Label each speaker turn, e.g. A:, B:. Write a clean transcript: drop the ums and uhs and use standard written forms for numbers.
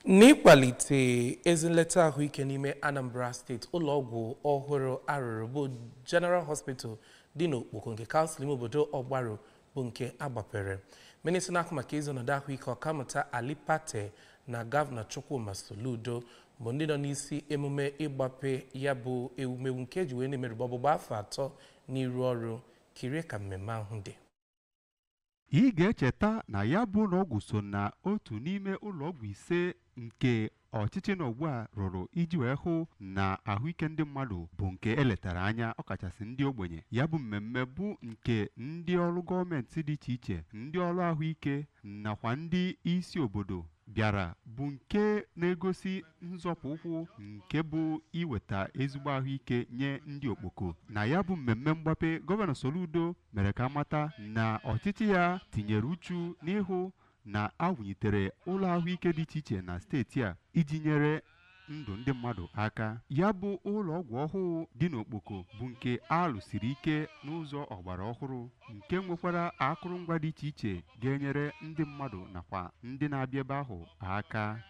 A: N'ịkwalite ezi nleta ahụike n'ime Anambra Steeti, ụlọọgwụ ọhụrụ arụrụ bụ General Hospital dị n'Okpoko nke kansụl ime obodo Ọgbaru bụ nke agbapere. Minista na-ahụ maka ezi ọnọdụ ahụike, Ọkammụta Ali Pate, na Gọvanọ Chukwuma Soludo bụ ndị nọ n'isi emume ịgbape ya bụ ewumewu nke eji wee na-emerube ọgbụgba afọ 3 n'iru ọrụ. Kirie ka mmemme ahụ dị.
B: Ị ga-echeta na ya bụ ụlọọgwụ so na otu n'ime ụlọọgwụ 5 nke ọchịchị nọ ugbu a rụrụ iji wee hụ na ahụike ndị mmadụ bụ nke eletara anya, ọkachasị ndị ogbenye. Ya bụ mmemme bụ nke ndị ọrụ gọọmenti dị iche iche, ndị ọrụ ahụike nakwa ndị isi obodo bịara, bụ nke na-egosi nzọpụ ụkwụ nke bụ iweta ezigbo ahụike nye ndị Okpoko. Na ya bụ mmemme mgbape, Gọvanọ Soludo mere ka amata na ọchịchị ya tinyere uchu n'ịhụ na awụnyitere ụlọ ahụike dị iche iche na steeti a iji nyere ndụ ndị mmadụ aka. Ya bụ ụlọ ọgwụ ọhụụ dị n'Okpoko bụ nke a lụsiri ike n'ụzọ ọgbara ọhụrụ, nke nwekwara akụrụngwa dị iche iche ga-enyere ndị mmadụ nakwa ndị na-abịa ebe ahụ aka.